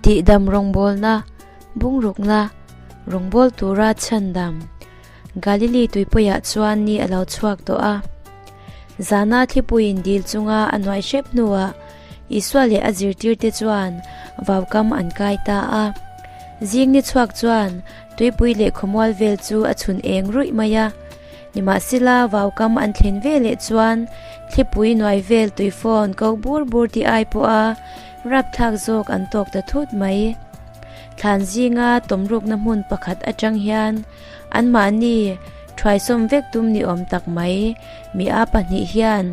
Tihdam rawngbawlna, bungrukna, rawngbâwl tura chhandam. Galili tuipuiah chuan ni a lo chhuak tawh a. Zana thlipuiin dil chunga a nuai hrep hnuah Isua leh a zirtirte chuan vaukam an kai ta a. Zing ni chhuak chuan tuipui leh khawmual vel chu a chhun eng ruih mai a. Nimahsela vaukam an thlen veleh chuan thlipui nuai vel tuifawn ko bur bur tih ai pawha rapthlak zawk an tawk ta thut mai. Thlan zinga tawmrukna hmun pakhat atang hian anmahni thuaisawm vek tum ni awm tak mai mi a pahnih hian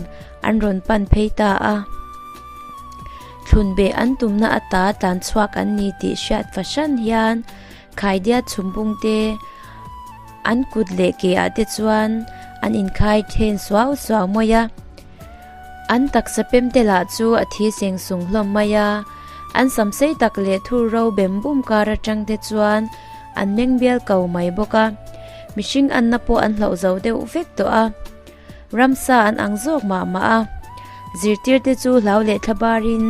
an rawn pan phei ta a. Thlunbeh an tumna ata tlan chhuak an ni tih hriat fahran hian khaidiat chhumbung te an kut leh ke ah te chuan an inkhai then suau suau mai a. An taksa pem te lah chu a thi seng sung hlawm mai a, an sam sei tak leh thur ro bem bum kar atang te chuan an meng bial ko mai bawk a, mihring anna pawh an hlauh zo deuh vek tawh a, ramsa an ang zawk mah mah a, zirtir te chu hlau leh thla barin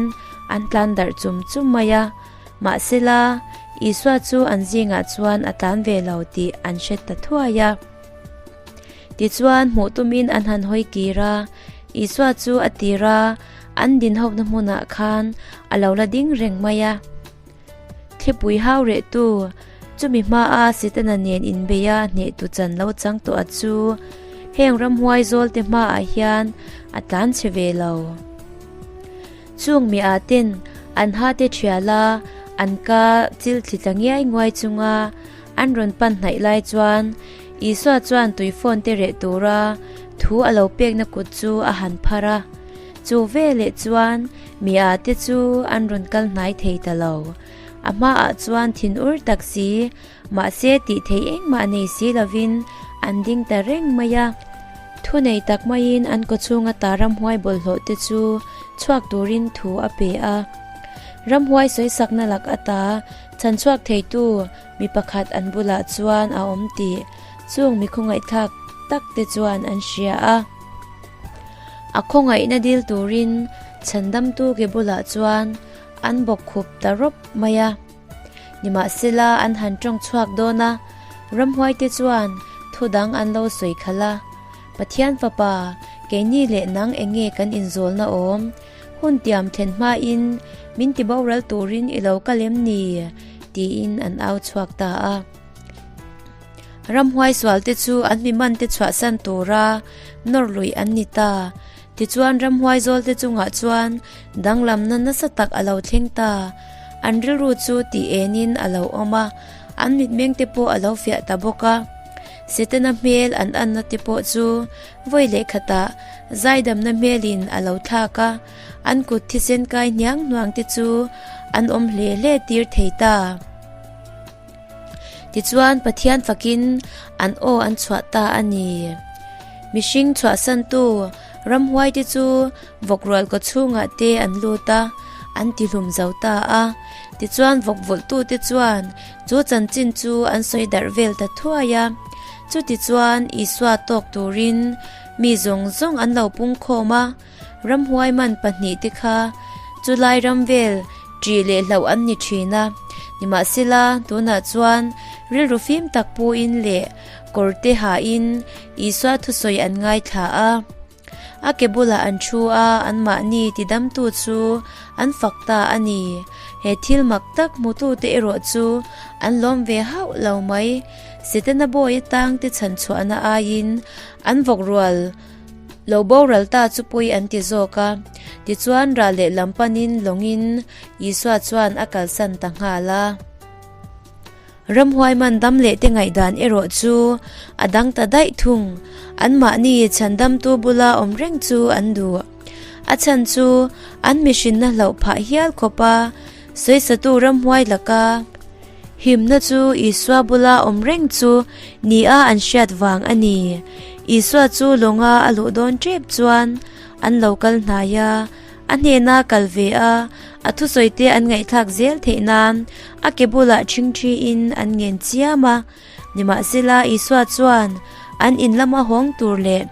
an tlan darh chum chum mai a, mahsela Isua chu an zingah chuan a tlan ve lo tih an hre ta thuai a. Tichuan, hmuh tumin an han hawi kir a, Isua chu a tir a, an din hawkna hmunah khan a lo la ding reng mai a. Thlipui hau rehtu, chumi hmaa Setana nen inbeia hnehtu chan lo chang tawh a chu, heng ramhuai zawlte hmaah hian a tlan chhe ve lo. Chung mi ah ten an ha te thial a, an ka chil thli tla ngiai nguai chunga An rawn pan hnaih lai chuan Isua chuan tui phone te reh tura thu a lo pekna kut chu a han phar a. Chu veleh chuan mi a te chu an rawn kal hnai thei ta lo. A hmaah chuan thin ur tak si, mahse tih theih engmah nei si lovin an ding ta reng mai a. Thu nei tak maiin an kawchhunga ta ramhuai bawlhhlawh te chu chhuak turin thu a pe a. Ramhuai sawisakna lak ata Chhanchhuak theitu mi pakhat an bulah chuan a awm tih chung mi khawngaihthlak tak te chuan an hria a. A khawngaihna dil turin chhandamtu ke bulah chuan an bawk khup ta rawp mai a. Nimahsela an han tawng chhuak dawn a, ramhuai te chuan thu dang an lo sawi khalh a, Pathian fapa, keini leh nang enge kan inzawlna awm? Hun tiam thlen hmain min ti boral turin i lo kal em ni? tiin an au chhuak ta a. Ramhuai sualte chu an mi mante chhuahsan tura nawr luih an ni ta. Tichuan ramhuai zawlte chungah chuan danglamna nasa tak a lo thleng ta. An rilru chu tih enin a lo awm a, an mitmengte pawh a lo fiah ta bawk a. Setana hmel an anna te pawh chu Vawi leh khatah zaidamna hmelin a lo thlak a, an kut thisen kai hniang hnuang te chu an awm hle hle tir thei ta. Tichuan Pathian fakin an aw an chhuah ta a ni. Mihring chhuahsantu ramhuai te chu vawkrual kaw chhungah te an lut a, an tihlum zo ta a. Tichuan vawkvawlhtute chuan chu chanchin chu an sawi darh vel ta thuai a. Chutichuan Isua tawk turin mi zawng zawng an lo pung khawm a, ramhuai man pahnihte kha chulai ram vel ṭih leh hlauh an ni ṭhin a. Nimahsela, tunah chuan rilru fim tak puin leh kawrte hain Isua thusawi an ngaithla a. A ke bulah an thu a, anmahni tidamtu chu an fak ta a ni. He thil mak tak hmutute erawh chu an lawm ve hauh lo mai. Setana bawi atangte chhan chhuahna aiin an vawk rual lo boral ta chu pawi an ti zawk a. Tichuan rah leh lam panin lawngin Isua chuan a kalsan ta nghal a. Ramhuai man dam leh te ngaihdan erawh chu a dang ta daih thung. Anmahni chhandamtu bula awm reng chu an duh. A chhan chu an mihrinna hlauh phah hial khawp a, sawisatu ramhuai laka himna chu Isua bula awm reng chu nia an hriat vang a ni. Isua chu lawnga a luh dawn tep chuan an lo kal hnai a, A hnena kal ve a, a thusawite an ngaihthlak zel theih nan a ke bulah ṭhingṭhiin an ngen chiam a. Nimahsela, Isua chuan an in lama hawng tur leh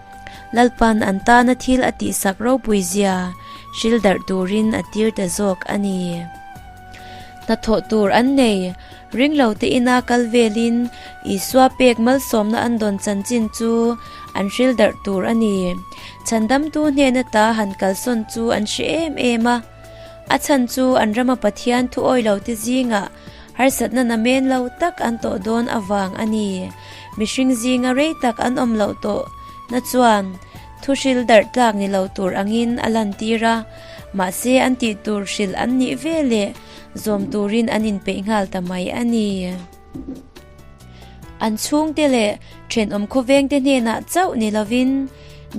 Lalpan an tana thil a tihsak ropui zia hril darh turin a tir ta zawk a ni. Hnathawh tur an nei. Ringlo te ina kal velin Isua pek malsawmna an dawn chanchin chu an hril darh tur a ni. Chhandamtu hnena ta han kalsawn chu an hre em em a. A chhan chu an rama Pathian thu awilo te zingah harsatna namen lo tak an tawh dawn avang a ni. Mihring zinga rei tak an awm loh tawh na chuan thu hril darh tlak ni lo tur angin a lantir a. Mahse an tih tur hrilh an nih ve leh zawm turin an inpeih nghal ta mai a ni. An chhungte leh thenawm khawvengte hnenah chauh ni lovin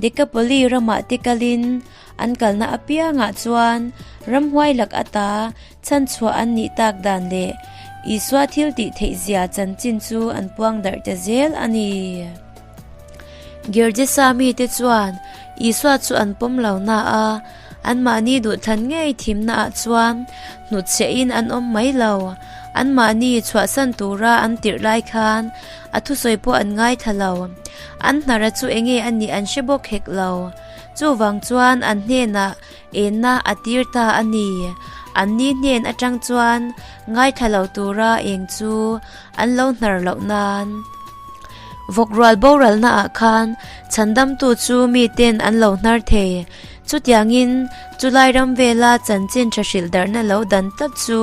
Dekapoli ramah te kalin an kalna apiangah chuan ramhuai lak ata chhanchhuah an nih tak dan leh Isua thil tih theihzia chanchin chu an puang darh ta zel a ni. Gergesa mite chuan Isua chu an pawm lo na a, anmahni duhthlan ngei thimnaah chuan hnutchhiahin an awm mai lo. Anmahni chhuahsan tura an tirh lai khan a thusawi pawh an ngaithla lo. An hnara chu enge a nih an hre bawk hek lo. Chuvang chuan an hnenah enna a tir ta a ni. Anni hnen atang chuan ngaithla lo tura eng chu an lo hnar loh nan. Vawk rual boralna ah khan chhandamtu chu miten an lo hnar thei. Chutiangin chulai ram vela chanchin tha hrilh darhna lo dan tlat chu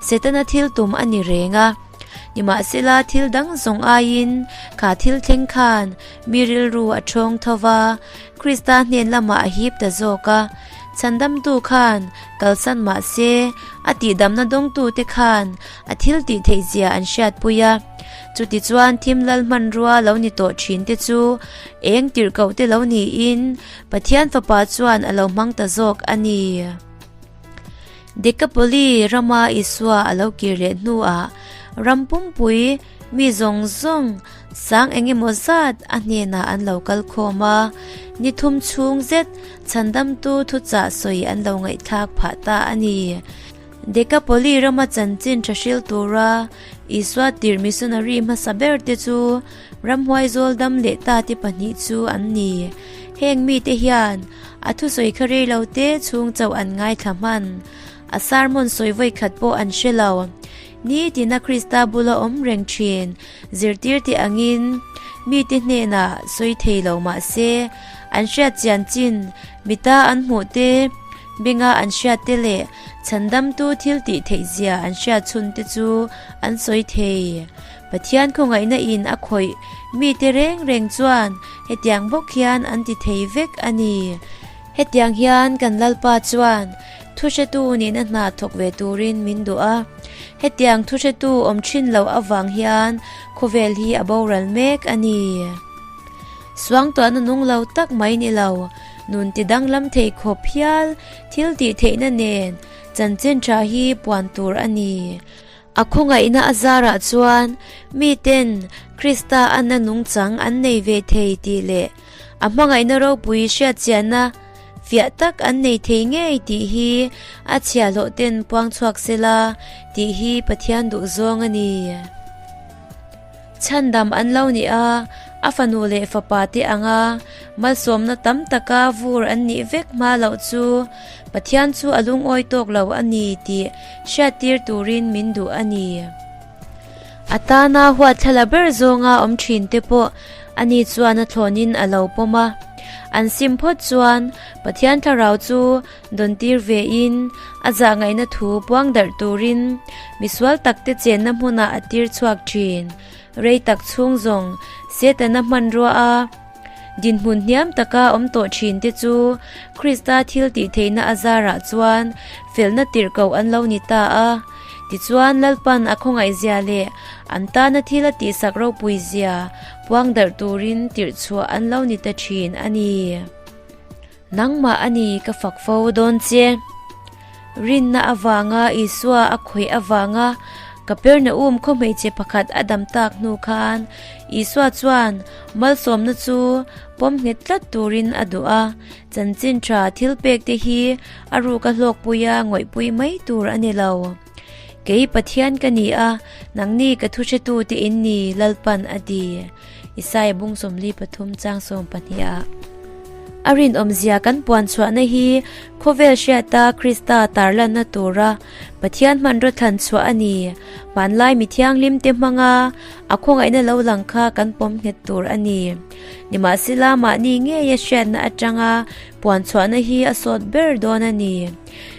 Setana thil tum a ni reng a. Nimahsela thil dang zawng aiin kha thil thleng khan mi rilru a thawng tho va, Krista hnen lamah a hip ta zawk a. Chhandamtu khan kalsan mahse a tihdamna dawngtute khan a thil tih theih zia an hriatpui a. Chutichuan thim lal hmanrua lo ni tawh thin te chu eng tirhkoh te lo niin Pathian Fapa chuan a lo hmang ta zawk a ni. Dekapoli rama Isua a lo kir leh hnuah ram pumpui mi zawng zawng sang eng emaw zat a hnenah an lo kal khawm a, ni thum chhung zet chhandamtu thuchah sawi an lo ngaihthlak phah ta a ni. Dekapoli rama chanchin tha hril tura Isua tirh missionary hmasa ber te chu ramhuai zawl dam leh ta te pahnih chu an ni. Heng mite hian a thusawi kha rei lo te chhung chauh an ngaithla hman. A sermon sawi vawi khat pawh an hre lo. Nitina Krista bula awm reng thin zirtir te angin mite hnenah sawi thei lo mah se an hriat chian chin mita an hmuh te Benga an hriat te leh chhandamtu thil tih theih zia an hriat chhun te chu an sawi thei. Pathian khawngaihna in a khawih mite reng reng chuan hetiang bawk hian an ti thei vek a ni. Hetiang hian kan Lalpa chuan thuhretu nihna hna thawk ve turin min duh a. Hetiang thuhretu awm thin loh avang hian khawvel hi a boral mek a ni. Suangtuahna nung lo tak mai ni lo. Nun ti danglam thei khawp hial thil tih theihna nen chanchin tha hi puan tur a ni. A khawngaihna a zarah chuan miten Krista anna nungchang an nei ve thei tih leh a hmangaihna ropui hriatchianna fiah tak an nei thei ngei tih hi a chhiahhlawh ten puang chhuak sela tih hi Pathian duhzawng a ni. Chhandam an lo ni a, a fanu leh fapa te anga malsawmna tam taka vur an nih vek hma loh chu Pathian chu a lungawi tawk lo a ni tih hriattir turin min duh a ni. A tana huatthlala ber zawnga awm thin te pawh ani chuan a thlawnin a lo pawm a. An sim phawt chuan Pathian thlarau chu Dawntir vein a zahngaihna thu puang darh turin misual takte chenna hmunah a tir chhuak thin. Rei tak chhung zawng Setana hmanrua a dinhmun hniam taka awm tawh thin te chu Krista thil tih theihna a zarah chuan felna tirhkoh an lo ni ta a. Tichuan Lalpan a khawngaihzia leh an tana thil a tihsak ropuizia puang darh turin tirh chhuah an lo ni ta thin a ni. Nangmah a ni ka fak fo dawn che. Rinna avanga Isua a khawih avanga Kapernaum khaw hmeichhe pakhat a dam tak hnu khan Isua chuan malsawmna chu pawm nghet tlat turin a duh a, chanchin tha thil pek te hi a ruka hlawkpuia ngawihpui mai tur a ni lo. Kei Pathian ka ni a, nangni ka thuhretu te in ni, Lalpan a ti. Isaiah bung 43 chang 12 ah. A rinawmzia kan puan chhuahna hi khawvel hriata Krista tarlanna tura Pathian hmanraw thlan chhuah a ni. Hmanlai mi thianghlimte hmanga a khawngaihna lo lang kha kan pawm nghet tur a ni. Nimahsela mahni ngeia hriatna atanga puan chhuahna hi a sawt ber dawn a ni.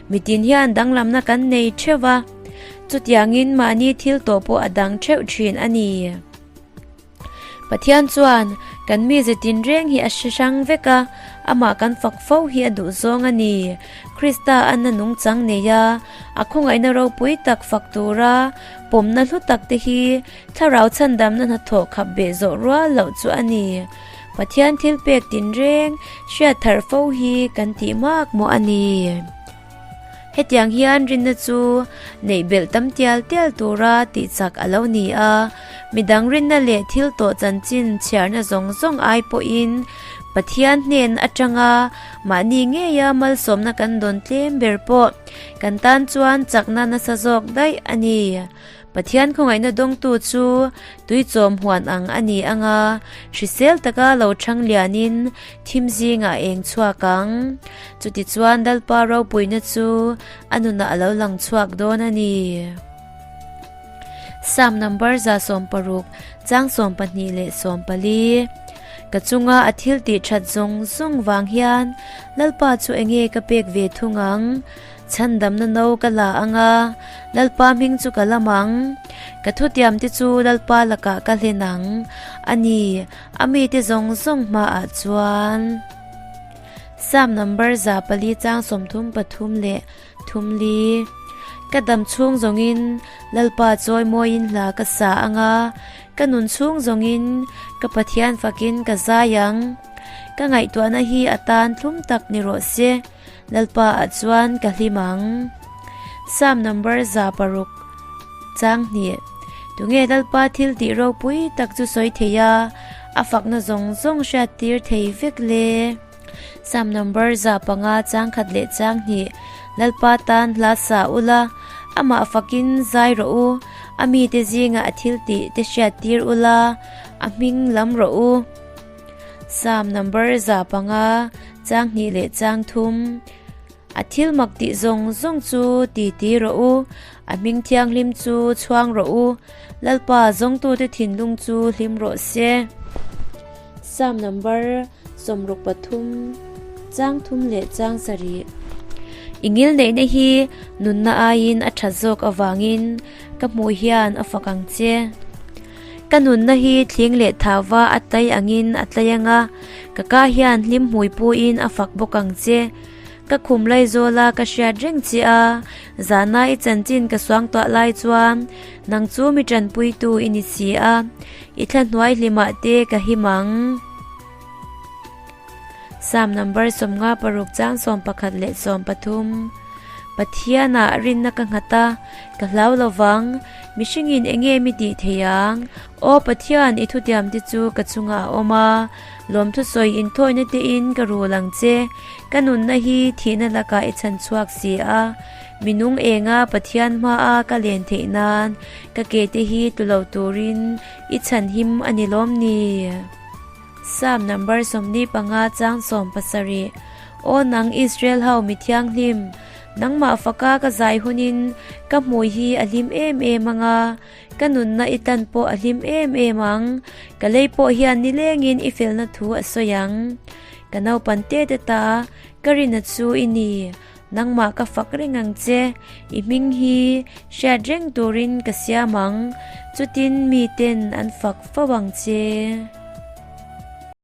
Mitin hian danglamna kan nei theuh va, chutiangin mahni thil tawh pawh a dang theuh thin a ni. Pathian chuan kan mize tinreng hi a hre hrang vek a, amah kan fak fo hi a duh zawng a ni. Krista anna nungchang nei a, a khawngaihna ropui tak fak tura pawmna hlu tak te hi thlarau chhandamna hnathawh khap beh zawh rual loh chu a ni. Pathian thilpek tinreng hriat tharh fo hi kan tih mak mawh a ni. Hetiang hian rinna chu neih belh tam tial tial tura tih chak a lo ni a, midang rinna leh thil tawh chanchin chhiarna zawng zawng ai pawhin Pathian hnen atanga mahni ngeia malsawmna kan dawn tlem ber pawh kan tan chuan chakna nasa zawk daih a ni. Pathian khawngaihna dawngtu chu tuichawm huan ang a ni ang a, hrisel taka lo chhang lianin thim zingah eng chhuak ang. Chutichuan Lalpa ropuina chu a nunah a lo lang chhuak dawn a ni. Psalm number 160, chang 12 leh 14. Ka chunga a thil tih that zawng zawng vang hian Lalpa chu enge ka pek ve thung ang? Chhandamna no ka la ang a, Lalpa hming chu ka lam ang. Ka thutiamte chu Lalpa lakah ka hlen ang, a ni, a mite zawng zawng hmaah chuan. Psalm number 4 chang 33 leh 34. Ka dam chhung zawngin Lalpa chawimawiin hla ka sa ang a, ka nun chhung zawngin ka Pathian fakin ka zai ang. Ka ngaihtuahna hi a tan thlum tak ni rawh se. Lalpa ah chuan ka hlim ang. Psalm number 6 chang hnih. Tunge Lalpa thil tih ropui tak chu sawi thei a, a fakna zawng zawng hriat tir thei vek le. Psalm number 5 chang khat leh chang hnih. Lalpa tan hla sa ula, amah fakin zai rawh u, a mite zingah a thil tih te hriat tir ula, a hming lam rawh u. Psalm number 5 chang hnih leh chang thum. A thil mak tih zawng zawng chu ti ti rawh u, a hming thianghlim chu chhuang rawh u, Lalpa zawngtute thinlung chu hlim rawh se. Psalm number 63 chang thum leh chang sarih. I ngil neihna hi nunna aiin a that zawk avangin ka hmuh hian a fak ang che. Ka nunna hi thling leh thauva a tlai angin a tlai ang a, ka ka hian hlim hmui puin a fak bawk ang che. Ka khum lai zawla ka hriat reng che a, zana i chanchin ka suang tuah lai chuan nang chu mi tanpuitu i ni si a, i thla hnuai hlimah te ka him ang. Psalm number 56 chang 11 leh 13. Pathianah rinna ka nghat a, ka hlau lo vang, mihringin enge mi tih thei ang? Aw Pathian, i thutiam te chu ka chungah a awm a, lawmthu sawi inthawina tein ka rul ang che, ka nunna hi thihna lakah i chhan chhuak si a, minung enga Pathian hmaa ka len theih nan ka ke te hi tlu lo turin i chhan him a ni lawm ni? Psalm number 25 chang 17. Aw nang Israel ho mi thianghlim, nangmah faka ka zai hunin ka hmui hi a hlim em em ang a, ka nunna i tan pawh a hlim em em ang, ka lei pawh hian nilengin i felna thu a sawi ang. Ka naupan te te ta, ka rina chu i ni, nangmah ka fak reng ang che, i hming hi hriat reng turin ka siam ang, chutin miten an fak fo ang che.